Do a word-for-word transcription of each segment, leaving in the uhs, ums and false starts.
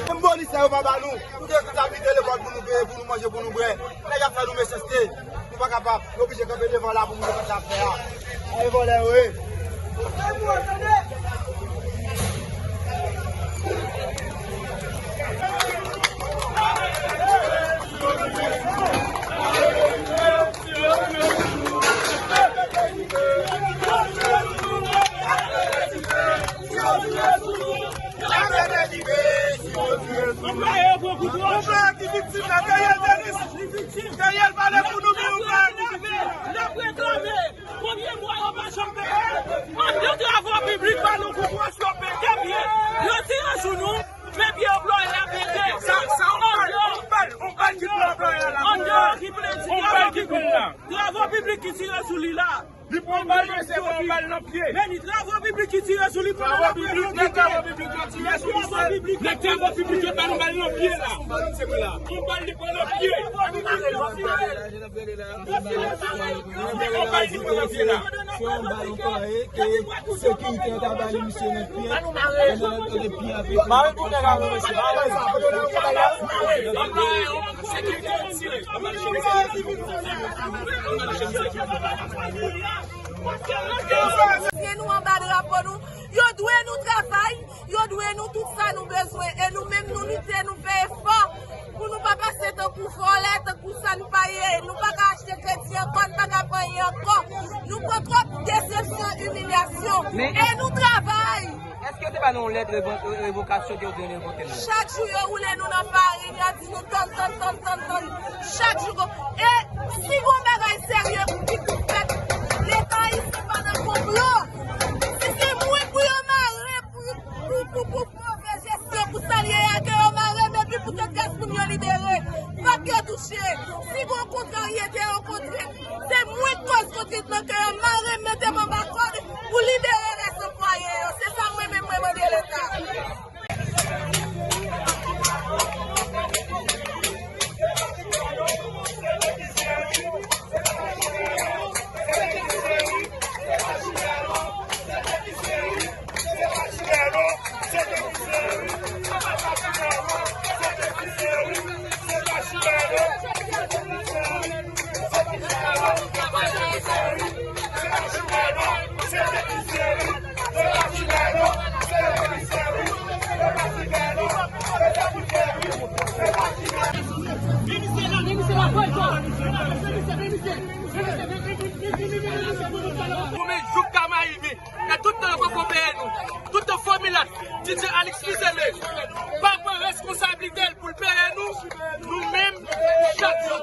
Menm boni sa yo pa ba nou. Nou gen tout ap kite lekòl pou nou peye, pou nou manje, pou nou bwè. Nèg ap fè nou mechanste. Nou pa kapab. Nou oblije kanpe devan la pou nou wè sa ap fè a. Ay vòlè yo ye. Anplwaye yo pran kout wòch. Anplwaye ki viktim la, Daniel Denis. Daniel pale pou nou, men anplwaye ki viktim la. N ap reklame. Konbyen mwa yo pa janm peye? Andedan travaux publics pa nou kout wòch yo pete pye. Yo tire sou nou, men pye anplwaye a pete. Sa, sa, on bal, on bal, on bal ki pran anplwaye a la. Andedan ki plen travaux publics la. Travaux publics ki tire sou li la. Li pran bal, men se pran bal nan pye. Men ni travaux publics ki tire sou li pandan l ap reklame. Travaux publics, nèg travaux publics yo tire sou li sèl. Nèg travaux publics yo ba nou bal nan pye la. On bal li pran nan pye. On bal li pran nan pye la. Se yon bal anplwaye ke sekirite an ta ba li misye nan pye. Pandan l ap tande pye a pete. Mare tou nèg avè mesye. Mare sa. Anplwaye yo. Sekirite an tire. Anba chemiz. Anba chemiz. Gen nou anba drapo nou. Yo dwe nou travay. Yo dwe nou tout sa nou bezwen. E nou menm nou lite, nou fè efò. Pou nou pa pase tankou vòlè, tankou sa n pa ye. Nou pa ka achte kredi ankò, n pa ka pran anyen ankò. Nou pran twòp desepsyon, imilyasyon. E nou travay. Èske yo te ba nou yon lèt revo-, revokasyon ke yo te revoke nou? Chak jou yo woule nou nan farin, y ap di nou tann, tann, tann, tann, tann. Chak jou gon-, e si gon bagay serye pou ki pou fèt, Leta ayisyen pa nan konplo. Si se moun pou yo mare pou, pou, pou, pou move jesyon, pou sa l ye a, ke yo mare m epi pou tout rès moun yo libere. Fòk yo touche. Si gon kontraryete yo kontre, se mwen k kòz kontrit lan ke yo mare m, mete m anba kòd pou libere rès anplwaye yo. Se sa mwen menm mwen mande Leta. Goumen jouk kama rive. E tout tan yo poko peye nou. Tout tan fanmi la, D J Alix Fils-Aimé pa pran reskonsablite l pou l peye nou, nou menm, chak jou.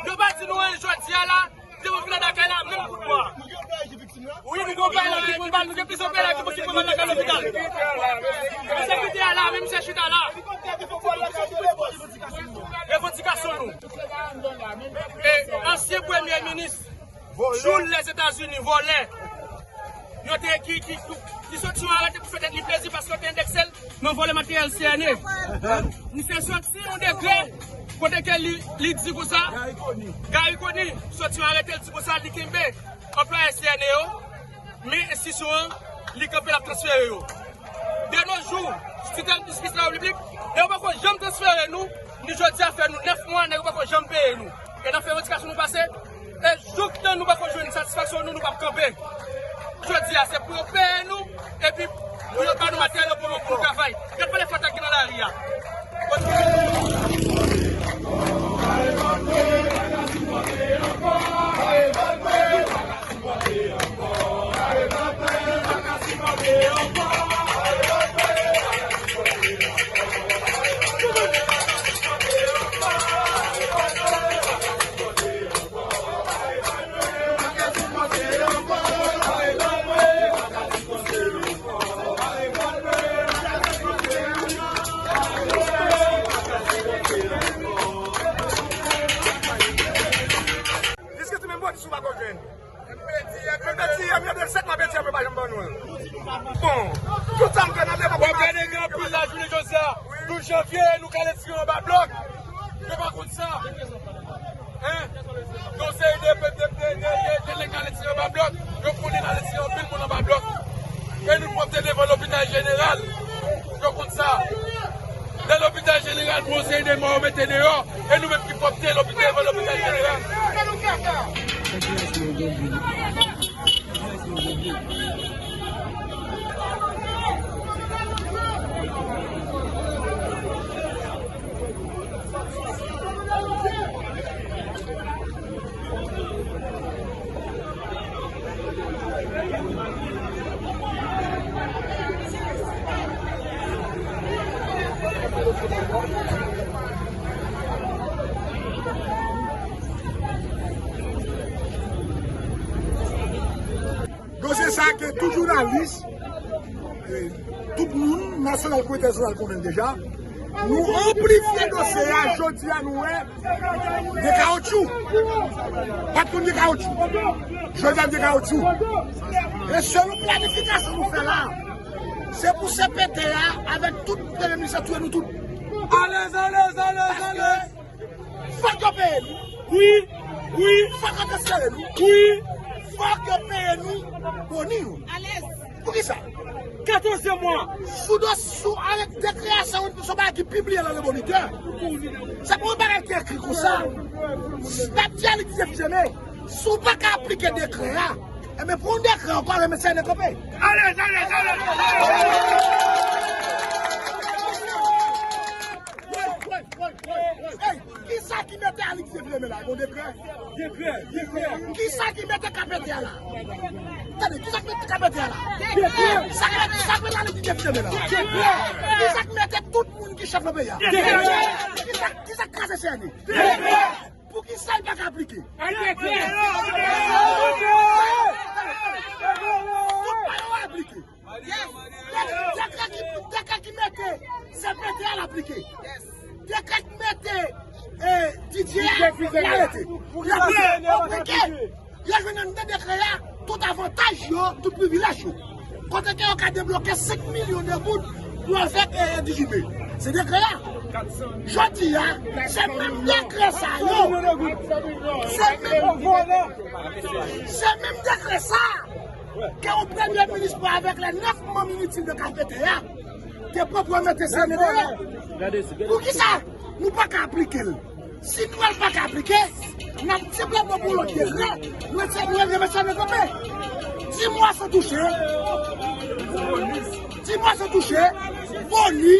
Yo pa di nou anyen jodi a la, depi w vin lakay la, menm kout bwa. Wi, nou gen yon pale la, nou gen plizyè pale la ki posib pran lakay lopital. Misye kite a la, men misye chita la. Revandikasyon nou. E ansyen premye minis, Jules Lèzetazini, vòlè. Yo te ki, ki, ki soti yon arete pou fè tèt li plezi paske yo te endekse l nan vòlè materyèl C N E. Misye soti yon dekrè kote ke li, li di konsa, Garry Conille soti yon arete, li di konsa li kenbe anplwaye C N E yo, men enstitisyon an, li kanpe l ap transfere yo. De nos jours, si tèl plis plis la repiblik, e yo poko janm transfere nou, ni jodi a fè nou nèf mwa, nèg yo poko janm peye nou. E n ap fè revandikasyon nou pase, e jouk tan nou poko jwenn satisfaksyon nou, nou p ap kanpe. Jodi a, se pou yo peye nou, epi pou yo ba nou materyèl pou nou, pou nou travay. Gad pale fatak ki nan lari a. Kote. Bon, tout sa m fè nan devan. W ap gade gen anpil la jounen jodi a, douz janvye, nou kale tire anba blòk. Yo pa konn sa. Hein? Yon seri de, de, de nèg kale tire anba blòk. Yo konnen n ale tire anpil moun anba blòk. E nou pwòpte devan lopital jeneral. Yo konn sa. Nan lopital jeneral, pou yon seri de mò yo mete deyò. E nou menm ki pwòpte lopital, devan lopital jeneral. Dosye sa ke tout jounalis, eh, tout moun, nasyonal kou entènasyonal, konnen l deja. Nou anplifye dosye a, jodi a nou wè de kawotchou. Pa t konn de kawotchou. Jodi a de kawotchou. E selon planifikasyon nou fè la, se pou C P T a avèk tout premye minis la touye nou tout. Alèz, alèz, alèz, alèz. Fòk yo peye nou. Wi, wi. Fòk yo transfere nou. Wi. Fòk yo peye nou boni yo. Alèz. Poukisa? Katòz mwa. Sou do, sou, avèk dekrè a, se yon, se yon bagay ki pibliye nan Le Moniteur. Se pa yon bagay ki ekri konsa. N ap di a li ki defizyone. Si w pa ka aplike dekrè a, enben, pran yon dekrè ankò, remèt sa nèg kanpe. Alèz, alèz, alèz. Hey, kisa ki mete Alix Devileme la? Bon dekrè. Dekrè, dekrè. Kisa ki mete K P T a la? Tande, kisa ki mete K P T a la? Dekrè. Kisa ki mete, kisa ki mete Alix Devileme la? Dekrè. Kisa ki mete tout moun ki chèf nan peyi a? Dekrè. Kisa, kisa ki kraze C N I? Dekrè. Poukisa l pa ka aplike? Dekrè. Tout pa yo aplike. Dekrè ki, dekrè ki mete C P T a l aplike. Dekrè ki mete, eh, Didier a, l arete. L aplike. Oke. Yo jwenn anndan dekrè a tout avantaj yo, tout privilèj yo. Kote ke yo ka debloke senk milyon de goud pou yo fè, eh, dizuit me. Se dekrè a. Jodi a, se menm dekrè sa yo. Se menm, se menm dekrè sa. Ke yon premye minis pran avèk lè nèf manm initil de K P T a te pran pou yo mete C N I deyò. Poukisa nou pa ka aplike l? Si nou pa ka aplike, n ap develope pou lòt dekrè. Nou ese, nou ese mete kanpe. Di mwa san touche. Di mwa san touche. Boni.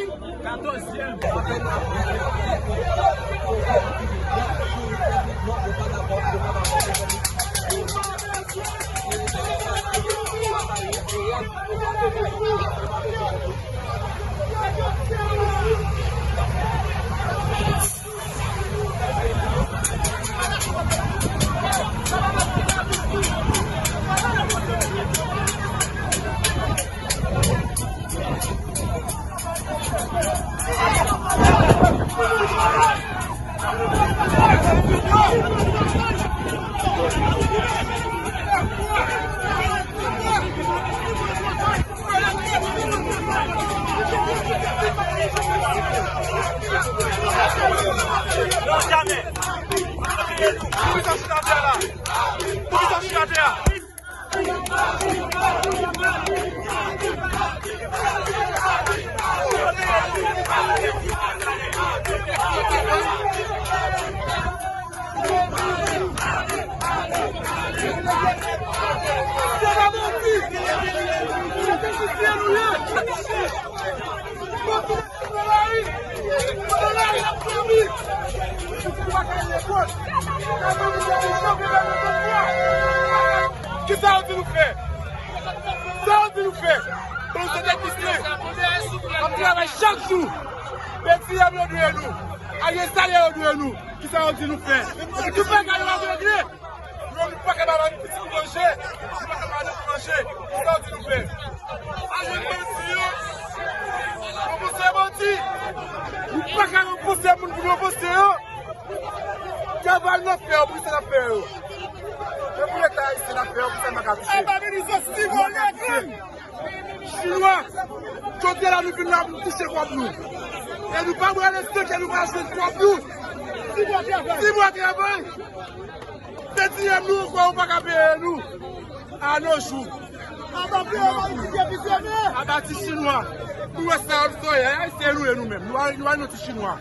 Kisa yo di nou fè? Sa yo di nou fè? Ban nou sante plis. N ap travay chak jou. Peti yam yo dwe nou. Alyans salè yo dwe nou. Kisa yo di nou fè? Epi tout bagay yo ap regle. Nou, nou pa ka ba pitit nou manje. Nou pa ka ba nou manje. Kisa yo di nou fè? Alyans bandi yo. Ranbouse bandi. Nou pa ka ranbouse moun pou ranbouse yo. Travay n ap fè yo, poukisa n ap fè yo? Men pou Leta ayisyen n ap fè yo, poukisa n pa ka touche? Anba minis yo, si vòlè gang! Chinwa, jodi a la nou vin la pou nou touche kòb nou. E nou pa pral respekte, nou pa jwenn kòb nou. Ti mwa travay. Se diyèm nou ankò, ou pa ka peye nou. A nos jours. Aba ti Chinwa. Nou wè sa yo fè, Ayisyen nou ye nou menm. Nou a, nou a nou ti Chinwa.